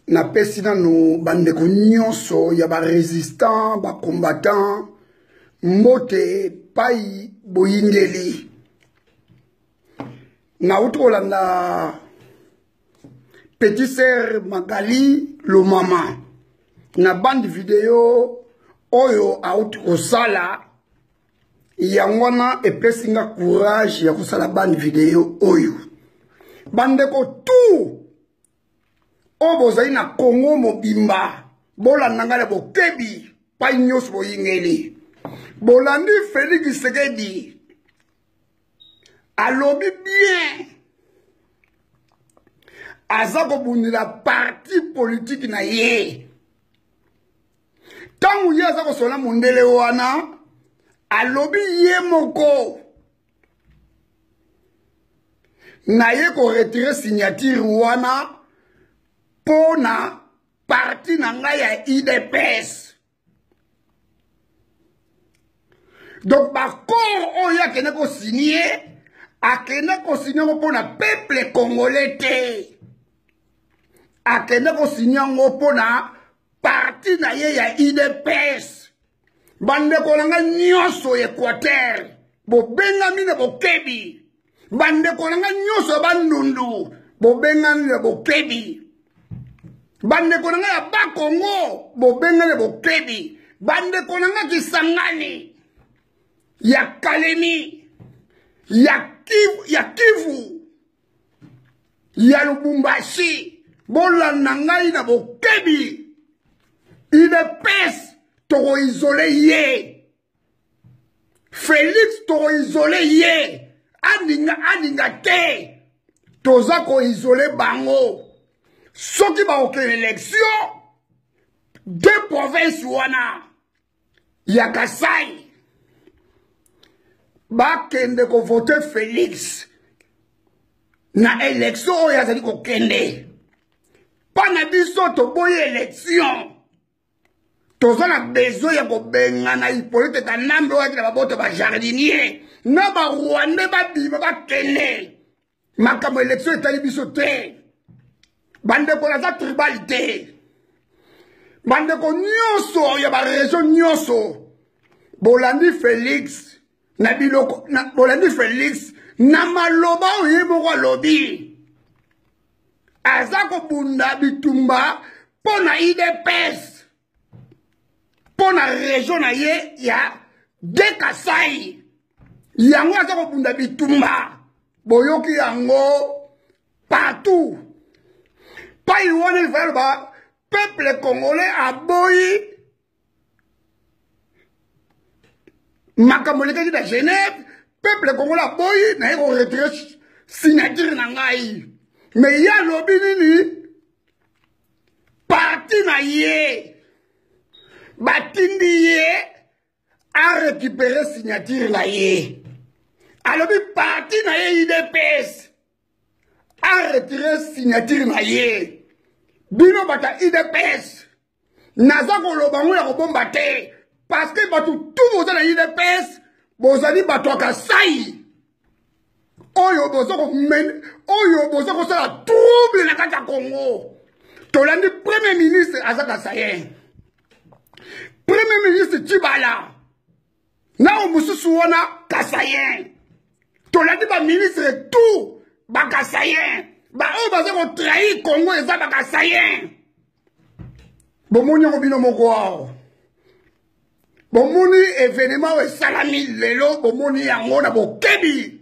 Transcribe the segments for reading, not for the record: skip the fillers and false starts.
Napesi nano bandeko nyonso ya barésistant, bacombattant, mbote pai boyingeli. Nauti kolanda petit sœur Magali Lomama na bande video oyo auti kosala. Yango wana epesi nga courage ya kosala bande video oyo. Bandeko tout oyo bozali na Congo mobimba, bolanda ngai na bokebi pai nyonso boyingeli. Bolandi Félix Tshisekedi alobi bien, aza kobundela parti politique na ye. Ntango ye aza kosola mondele wana, alobi ye moko na ye koretire signature wana mpo na parti na ngai ya UDPS. Donc bakor oyo akende kosigne, akende kosigne yango mpo na peuple congolais te, akende kosigne yango mpo na parti na ye ya UDPS. Bandeko na ngai nyonso ya Équateur, bobengami na bokebi. Bandeko na ngai nyonso ya Bandundu, bobengami na bokebi. Bandeko na ngai ya Bakongo, bobengami na bokebi. Bandeko na ngai Kisangani, ya Kalemi, ya Kivu, ya Kivu, ya Lubumbashi, bolanda ngai na bokebi. UDPS tokoisole ye, Félix tokoisole ye, aninga aninga te, toza koisole bango. Soki bakokende élection, deux provinces wana ya Kasai bakende kovote Félix na élection oyo azali kokende. Mpa na biso toboyi élection, toza na besoin ya kobengana Hippolyte Kanambe oyo akina baboto ba jardinier na ba Rwandais babima bakende. Makambo élection etali biso te. Bandeko, naza tribal te. Bandeko nyonso ya ba région nyonso, bolandi Félix na biloko na, bolandi Félix na maloba oyo ye moko alobi. Aza kobunda bitumba mpo na UDPS, mpo na région na ye ya de Kasai. Yango aza kobunda bitumba, boyoki yango partout. Pai wana il aloba peuple congolais aboyi makambo elekaki na Genève, peuple congolais aboyi naye koretire signature na ngai. Mais ye alobi nini? Parti na ye batindi ye a récupérer signature na ye. Alobi parti na ye UDPS a retirer signature na ye. Bino bata UDPS, naza koloba ngo ya kobomba te, parce que bato tout boza na UDPS bozali bato ya Kasai oyo boza komene, oyo boza kosala trouble na kati ya Congo. Tolandi premier ministre aza Kasaïen, premier ministre Tshibala nao mosusu wana Kasaïen. Tolandi ba ministre tout ba Kasaïen, ba oyo baza kotrahir Congo eza ba Kasaïen. Bomoni yango bino moko awa, bomoni événement oyo esalami lelo, bomoni yango na bokebi.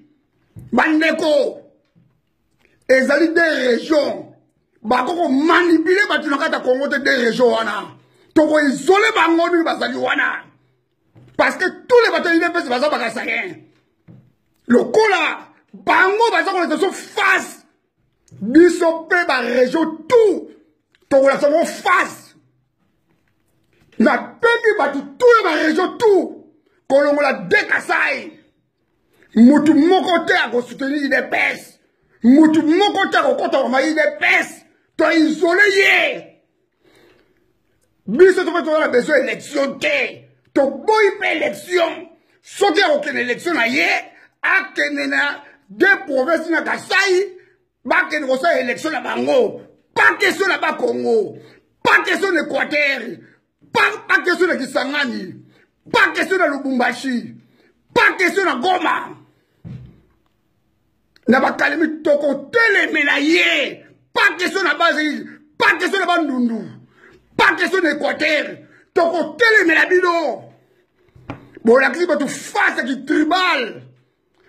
Bandeko, ezali deux régions bako komanipule bato na kati ya Congo te. Deux régions wana tokoisole bango nini bazali wana, parce que tous les bato ya UDPS baza bakasayen. Lokola bango baza kolakisa biso face, biso mpe ba région tout tokolakisa bango face. Nabengi bato tout ya ba région tout kolongola de Kasai, mutu moko te akosoutenir UDPS, mutu moko te akokota koma UDPS, toisole ye. Biso tope toza na besoin élection te, toboyi mpe élection. Soki akokende élection na ye, akende na deux provinces na Kasai, bakende kosala élection na bango. Pas question na Bakongo, pas question na Équateur, pas question na Kisangani, pas question na Lubumbashi, pas question na Goma. Na bakalemi tokotelemela ye. Pas question na base, pas question na Bandundu, pas question na Équateur. Tokotelemela bino. Bolakisi bato face ya kitribal,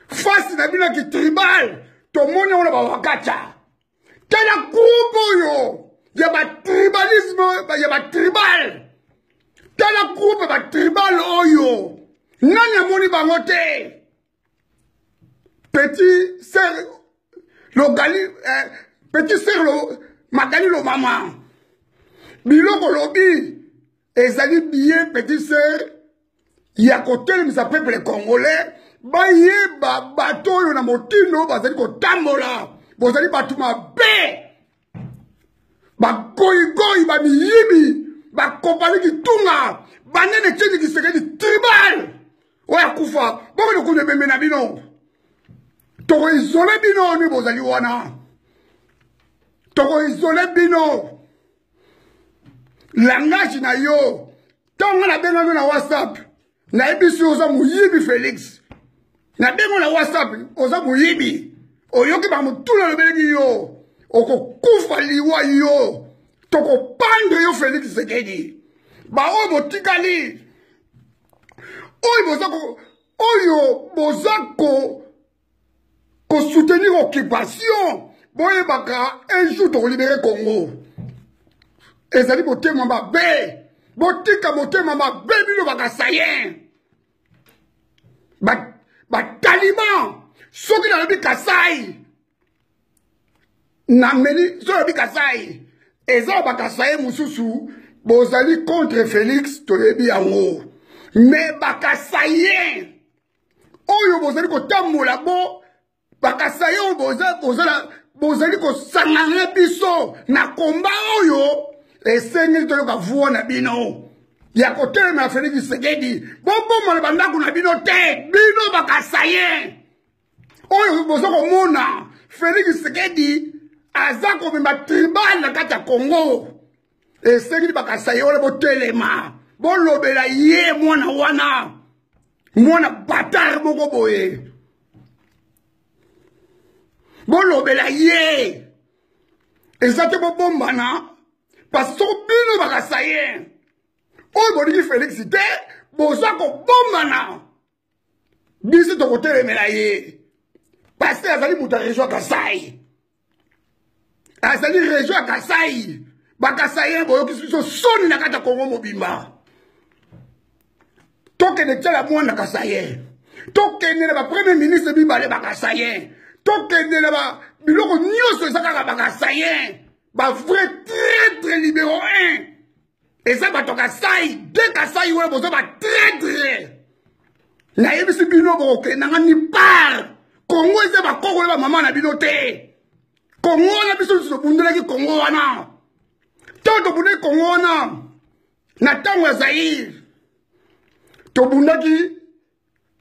face na bino ya kitribal, tomoni yango na bawakacha. Tala groupe oyo ya batribalisme ya batribal, tala groupe ya batribal oyo nani amoni bango te? Petit sœur logali, petit sœur lo, Magali lo mama biloko lobi ezali bien petit sœur ya kotelemisa peuple congolais bayeba bato oyo na motindo bazali kotambola, bozali bato mabe, bagoyigoyi, bamiyibi, bakompani kitunga, banene Etienne Tshisekedi tribal oyo akufa, bokende kuna ebembe na bino, tokoisole bino ni bozali wana, tokoisole bino. Langage na yo ntango nabengaki na WhatsApp, nayebisi oza moyibi Félix, nabengo na WhatsApp oza moyibi, oyoki bamotuna alobelaki yo, okokufa liwa yo, tokopandre yo Félix Tshisekedi. Baoyo botikali oyo boza ko oyo boza ko kosoutenir occupation, boyebaka un jour tokolibere Congo. Ezali motema mabe, botika motema mabe bino bakasayen, bataliban. Soki nalobi Kasai, nameli, soki nalobi Kasai eza bakasaye mosusu bozali contre Félix, toyebi yango, me bakasayen oyo bozali kotambola bo bakasaye oyo bozali kosangana na biso na komba oyo, esengeli toyoka voix na bino ya kotelemela Félix Tshisekedi. Bobomana bandako na bino te, bino bakasaye oyo boza komona Félix Tshisekedi aza komema tribal na kati ya Congo. Esengeli bakasaye wana botelema, bolobela ye mwana wana, mwana batard moko boye, bolobela ye. Eza te bobombana, parce que bino bakasaye oyo bolingi Félix te, boza kobombana, biso tokotelemela ye parce que azali moto ya région ya Kasai, azali région ya Kasai. Bakasayen boyokisi biso soni na kati ya Kongo mobimba. Tokende tiala mwana Kasayen, tokende na bapremier ministre mibale bakasayen, tokende na ba biloko nyonso eza kaka bakasayen, bavrai traître numéro 1 eza bato Kasai, de Kasai wana boza batraître. Nayebisi bino bokokendanga ni part. Kongo eza bakoko na bamama na bino te. Kongo wana biso nyonso tobundelaki Kongo wana. Ntango tobundaki Kongo wana na ntango ya Zaire, tobundaki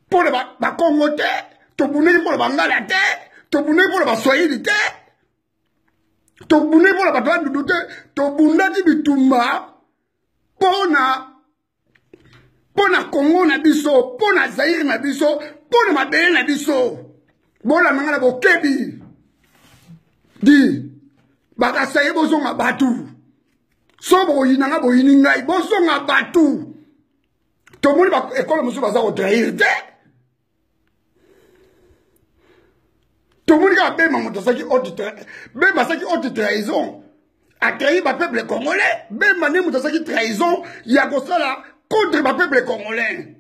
mpo na bakongo te, tobundaki mpo na bangala te, tobundaki mpo na baswahili te, tobundaki mpo na bato ya dudu te, tobundaki bitumba mpo na Kongo na biso, mpo na Zaire na biso, mpo na mabele na biso. Bolanda nga na bokebi di bakasaye, bozonga bato. So bokoyina nga, boyini ngai, bozonga bato. Tomoni ekolo mosusu baza kotrahir te. Tomoni kaka Bemba, moto asalaki haute, Bemba asalaki haute trahison, atrahi bapeuple congolais. Bemba nde moto asalaki trahison ya kosala contre bapeuple congolais.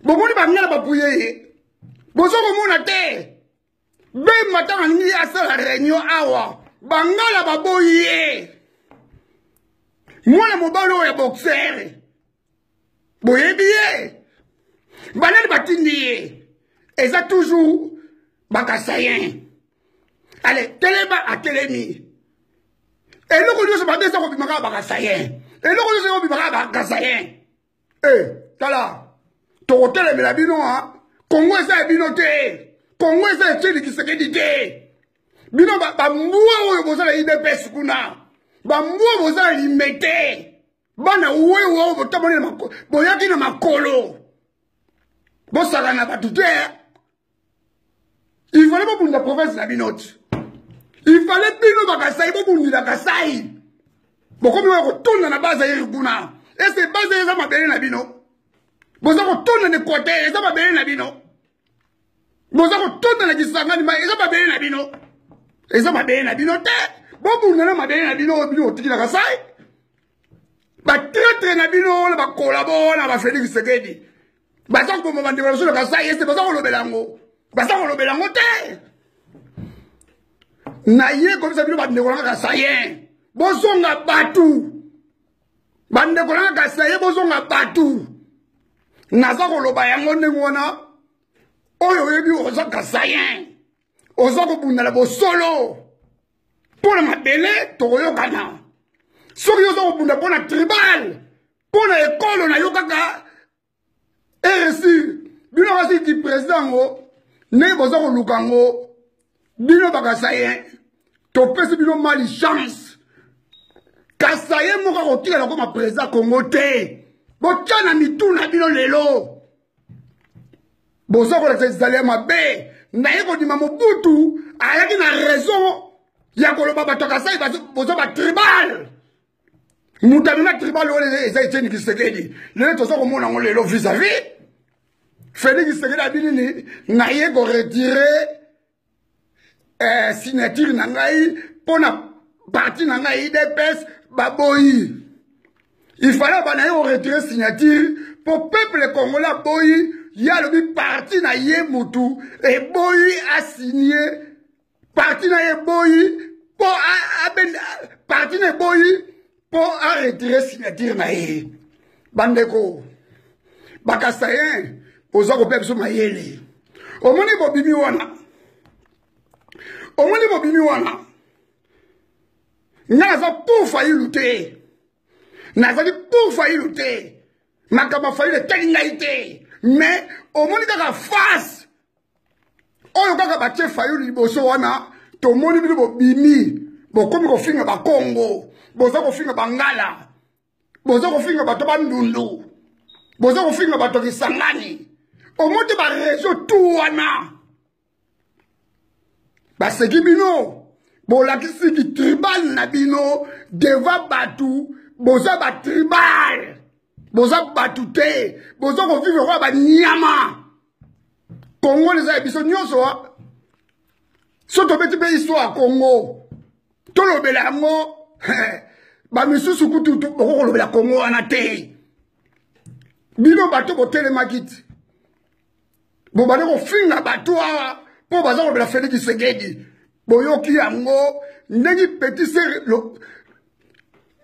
Bomoni bangala bapuye ye, boza komona te. Bemba ntango alingi asala réunion awa, bangala baboyi ye. Mwana mobali oyo ya boxer, boyebi ye, banani batindi ye? Eza toujours bakasayen. Ale telema, atelemi. Eloko nyonso mabe eza kobima kaka bakasayen, eloko nyonso ekobima kaka bakasayen. E tala, tokotelemela bino. Ha, Kongo eza ya bino te, Kongo eza Etienne Tshisekedi te. Bino bambwa oyo boza na UDPS kuna. Bambwa boza na limete. Bana wewe oyo botamboli na makolo, boyaki na makolo. Bosaka na bato te. Il fallait bobunda province na bino ti. Il fallait bino bakasai bobundela Kasai. Bokomi oyo kotonda na base ya kuna. Ese base eza mabele na bino. Boza kotonda na Equateur eza mabele na bino. Boza kotonda na Kisangani ma eza mabele na bino. Eza mabele na bino te. Bobunda na mabele na bino oyo bino botiki na Kasai. Ba traitre na bino wana ba collabo wana ba Félix Tshisekedi. Baza koboma bandeko na biso na Kasai ese baza kolobela yango. Baza kolobela yango te. Na ye komisa bino bandeko na Kasaïen. Bozonga batu. Bandeko na Kasaïen bozonga batu. Naza koloba yango ndenge wana oyo oyebi oza Kasaïen. Oza kobunda na bosolo. Mpo na mabele tokoyokana. Soki oza kobunda mpo na tribal, mpo na ekolo na yo kaka RSI, bino kasi ki président ngo ndenge boza koluka ngo bino bakasayen topesi bino mali chance. Kasayen moko akotikala koma président Congo te. Botia na mitu na bino lelo. Boza kolakisa ezali ya mabe. Naye kondima Mobutu ayaki na raison ya koloba bato ya Kasai boza ba tribal. Moto amema tribal oyo eza Etienne Tshisekedi. Lelo toza komona yango lelo vis-à-vis. Félix Tshisekedi abi nini? Naye ko retirer signature na ngai mpo na parti na ngai UDPS baboyi. Il fallait ba na ye ko retirer signature mpo peuple congolais aboyi. Ye alobi parti na ye mutu eboyi asigner parti na ye eboyi mpo parti na eboyi mpo a retirer signature na ye. Bandeko bakasayen boza kopesa biso mayele. Omoni bobimi wana, omoni bobimi wana, nga naza pour Fayulu te, nazali pour Fayulu te, makambo ya Fayulu etali ngai te, mais omoni kaka face oyo kaka batie Fayulu liboso wana, tomoni bino bobimi, bokomi kofinga bakongo, boza kofinga bangala, boza kofinga bato bandundu, boza kofinga bato Kisangani. Omoni ba réseau tout wana baseki bino, bolakisi ki tribal na bino devant batu, boza ba tribal, boza batu te, boza kovivre kwa ba nyama. Congo eza ya biso nyonso. So tobeti mpe histoire ya Congo, tolobela yango bamisusu kutu boko kolobela Congo wana te. Bino bato botelemaki ti bobandi kofinga bato awa mpo baza kolobela Félix Tshisekedi. Boyoki yango ndenge petit sœur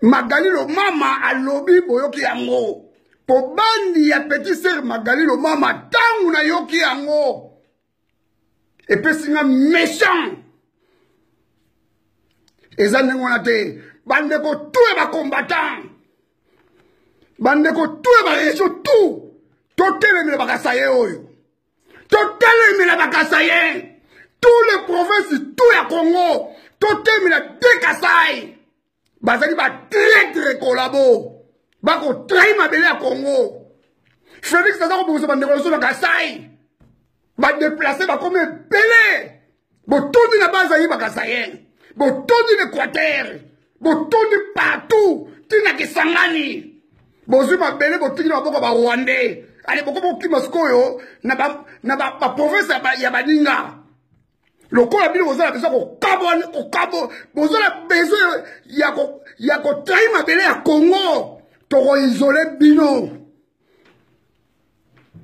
Magali Lomama alobi, boyoki yango po bandi ya petit sœur Magali Lomama. Ntango nayoki yango epesi nga méchant. Eza ndenge wana te. Bandeko tout ya bacombattant, bandeko tout ya barégion tout, totelemela bakasaye oyo, totelemela bakasaye tous les provinces tout ya Congo, totelemela de Kasai. Bazali ba traître collabo, bakotrahi mabele ya Congo. Félix aza kobongisa bandeko na biso na Kasai, badeplace bakomi ebele. Botondi na base ayi bakasayen, botondi na Équateur, botondi partout tina Kisangani. Bozwi mabele botiki na maboko ba Rwandais. Ale bokomi kokima sikoyo na ba province ya baninga. Lokola bino boza na besoin kokabo, kokabo, boza na besoin ya kotrahi mabele ya Congo, tokoisole bino.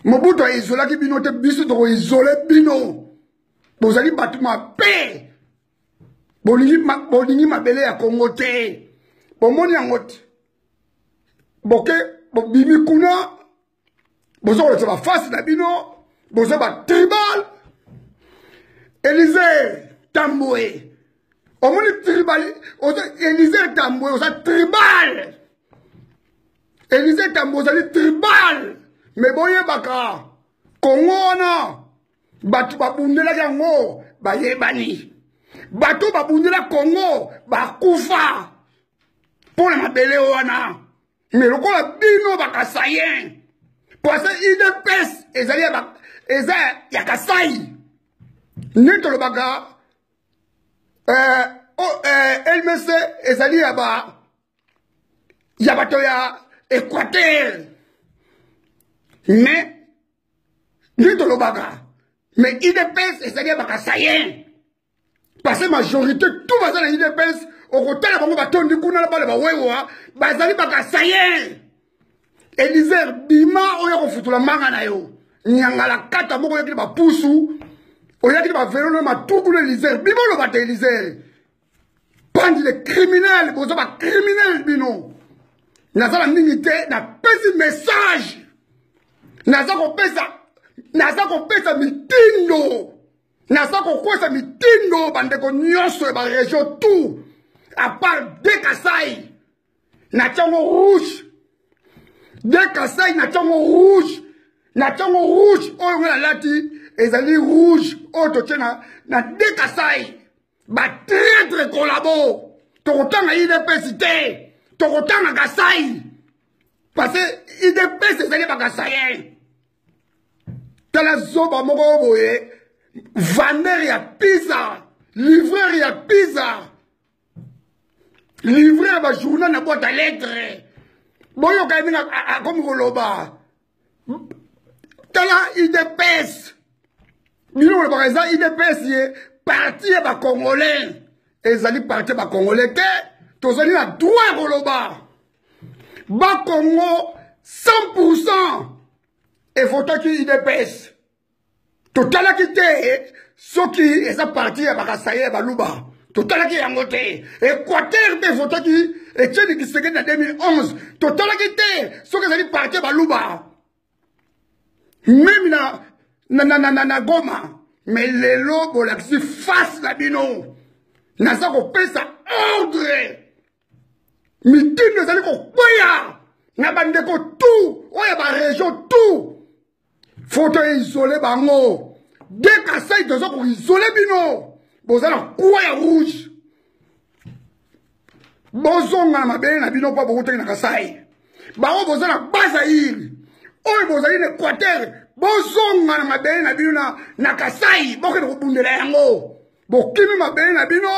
Mobutu aisolaki bino te, biso tokoisole bino. Bozali bato mabe, bolingi mabele ya Congo te. Bomoni yango te, boke bobimi kuna, boza kolakisa bafasi na bino, boza ba tribal. Élysée Tambwe, omoni tribal, Élysée Tambwe oza tribal, Élysée Tambwe ozali tribal. Me boyebaka Congo wana bato babundelaki yango bayebani, bato babundela Congo bakufa. mpo na mabele wana. Me lokola bino bakasayen, parce UDPS ezali ya eza ya Kasai, nde tolobaka oh, LMC ezali ya ba ya bato ya Équateur, mais nde tolobaka, mais UDPS ezali ya bakasayen, parce que majorité tout baza na UDPS. Okotala bango batondi kuna na bana bawewa, bazali bakasayen. Elizer, bima oyo kofutula manga na yo, nyangala kata moko, oyaki na bapusu, oyaki na bavelo na matuku na. Elizer, bima oloba te. Elizer, bandi de criminel, boza bacriminel bino. Naza na mingi te, napesi message, naza kopesa mitindo, naza kokwesa mitindo bandeko nyonso ya baregion tout à part de Kasai. Natiango rouge de Kasai, natiango rouge, natiango rouge. Oyo ngai nalati ezali rouge oyo totie na de Kasai. Batraître collabo, tokotanga UDPS te, tokotanga Kasai, parce que UDPS ezali bakasayen. Tala zoba moko boye, vendeur ya pizza, livreur ya pizza, livreur ya bajournal na boîte à lettre. Boyoka ye ndenge akomi koloba. Tala UDPS, bino kolobaka eza UDPS ye parti ya bacongolais, ezali parti ya bacongolais te. Tozali na droit ya koloba. Bakongo 100 evotaki UDPS, totalaki te soki eza parti ya bakasaye, ya baluba, totalaki yango te. Équateur mpe evotaki Etienne Tshisekedi na 2011, totalaki te soki ezali parti ya baluba, même na Goma. Mais lelo bolakisi face na bino. Naza kopesa ordre, mitindo ezali kokweya na bandeko tout oyo ya baregion tout. Faut toisole bango de Kasai, toza koisole bino. Boza na kuwa ya rouge, bozonga na mabele na bino mpo bokutaki na Kasai. Bango boza na Bazaire, oyo bozali na Équateur, bozonga na mabele na bino na Kasai, bokende kobundela yango. Bokimi mabele na bino,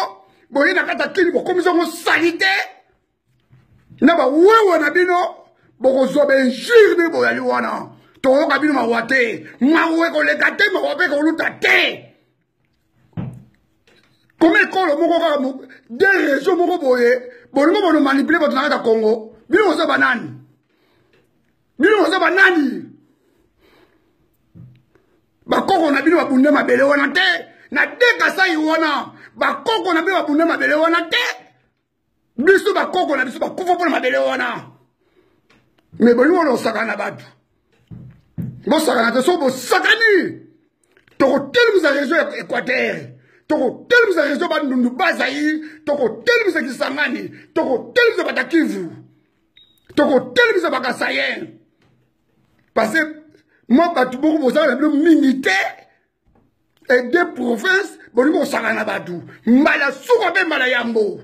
boye na kati ya kini, bokomisa yango sali te na bawewe na bino. Bokozwa bainjure ndenge boyali wana. Tokoyoka bino mawa te, mawa ekoleka te, mawa mpe ekoluta te. Koma ekolo moko kaka, de région moko boye, bolingo bono manipule bato na kati ya Congo. Bino boza banani? Bino boza banani? Bakoko na bino babunda mabele wana te na de Kasai wana. Bakoko na bino babunda mabele wana te. Biso bakoko na biso bakufa mpona mabele wana. Me bolingo wana osakana na bato, bosakana te. Soki bosakani, tokotelemisa région ya Équateur, tokotelemisa région Bandundu, Bazaïre, tokotelemisa Kisangani, tokotelemisa Batakivu, tokotelemisa bakasayen, parce que mwa bato moko bozala na bino mingi te e deux province. Bolingi kosakana na bato mbala suka mpe mbala yambo.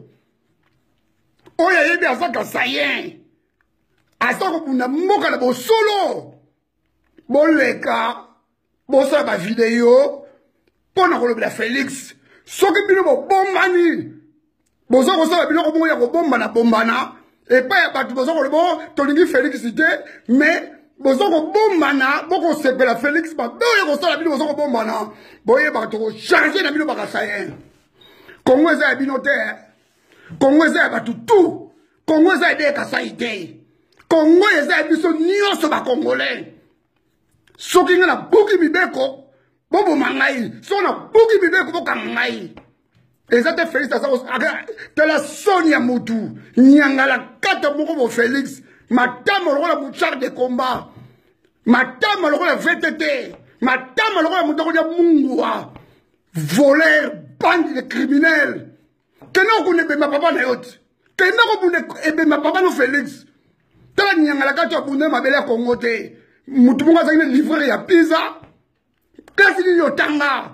Oyo ayebi aza kasayen, aza kobunda mboka na bosolo. Boleka bosala bavideo mpo na kolobela Félix. Soki bino bobombani, boza kosala biloko moko ya kobombana bombana epai ya bato, boza koloba oh, tolingi Félix te, mais boza kobombana, bokosepela Félix mabe oyo kosala bino. Boza kobombana, boyebaka tokochange na bino bakasayen. Kongo eza ya bino te, Kongo eza ya bato tu, Kongo eza ya de Kasai te, Kongo eza ya biso nyonso bakongolais. Soki ngai nabuki mibeko, boboma ngai. Soki nabuki mibeko, bokanga ngai. Eza te Félix aza tala soni ya mutu, nyangala kata moko bo. Félix matama lokola mouchard de combat, matama lokola VTT, matama lokola moto akolia mungwa, voleur, bande de criminel. Kende kokunda ebemba papa na yo te, kende kobunda ebemba papa no. Félix, tala nyangala kati, abunda mabele ya Kongo te. Mutu moko azalaki na livreur ya pizza, kasi nini otanga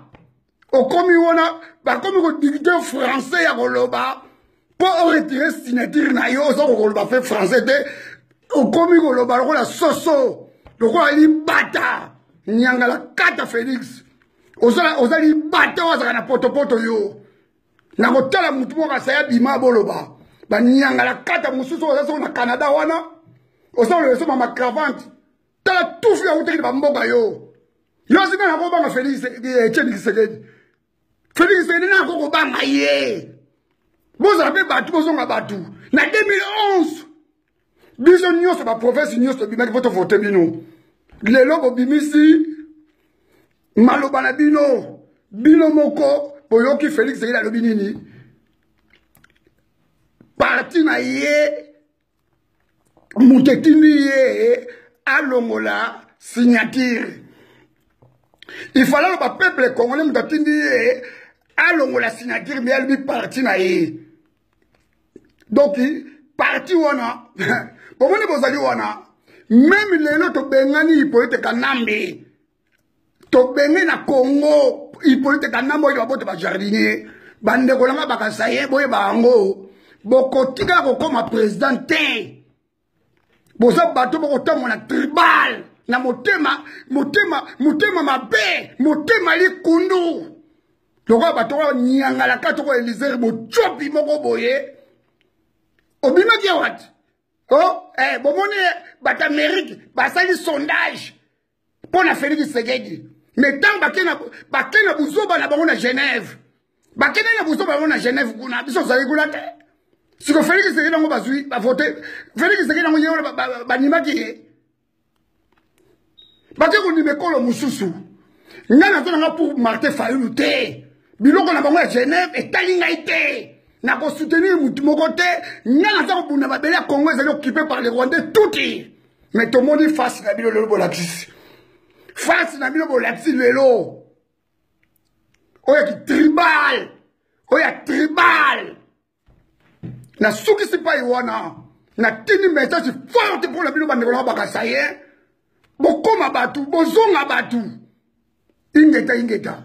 okomi wana, bakomi kodicte français ya koloba. Mpo oretire signature na yo, oza kokoloba fe français te, okomi koloba lokola soso, lokola libata nyangala kata. Félix, oza libata oyo azalaka na potopoto. Yo nakotala motu moko asaya bima boloba banyangala kata mosusu oza soko na Canada wana, oza koloba so mama cravante. Tala tufi awutaki na bamboka. Yo yo zinga nakobanga Félix Etienne Tshisekedi. Félix Tshisekedi nako kobanga ye. Bozala mpe bato, bozonga bato. Na 2011 biso nyonso, baprovince nyonso tobimaki mpo tovote bino. Lelo bobimisi maloba na bino, bino moko boyoki Félix Tshisekedi alobi nini. Parti na ye moto etindi ye alongola signature. Il fallait aloba peuple congolais moto atindi ye alongola signature, mais alobi parti na ye. Donc parti wana bomoni bozali wana, même lelo tobengani Hippolyte Kanambe, tobenge na Congo Hippolyte Kanambe oyo babota bajardinier. Bandeko nanga bakasa ye, boyeba yango, bokotikala kokóma président te. Boza bato bokotambola na tribal, na motema motema motema mabe, motema likundu, lokola bato oyo nyangalaka toko Elizer Botyopi moko boye obimaki ye wati. Oh, eh, bomoni bato Amérique basali sondage mpo na Félix Tshisekedi, mais ntango bake na buzoba na bango na Genève, bakende na buzoba bango na Genève kuna, biso tozali kuna te. Siko Félix Tshisekedi yango bazwi bavote Félix Tshisekedi yango ye wana bandimaki ye, bake kondima ekolo mosusu. Ngai naza nanga pour Martin Fayulu te. Biloko na bango ya Genève etali ngai te. Nakosoutenir mutu moko te. Ngai naza kobunda mabele ya Congo ezali occupé par les Rwandais tuti. Mais tomoni face na bino lelo, bolakisi face na bino, bolakisi lelo oyo ya kitribal, oyo ya tribal. Nasukisi pai wana, natindi message forte mpo na bino bandeko nanga bakasa ye. Bokóma bato, bozonga bato. Ingeta, ingeta.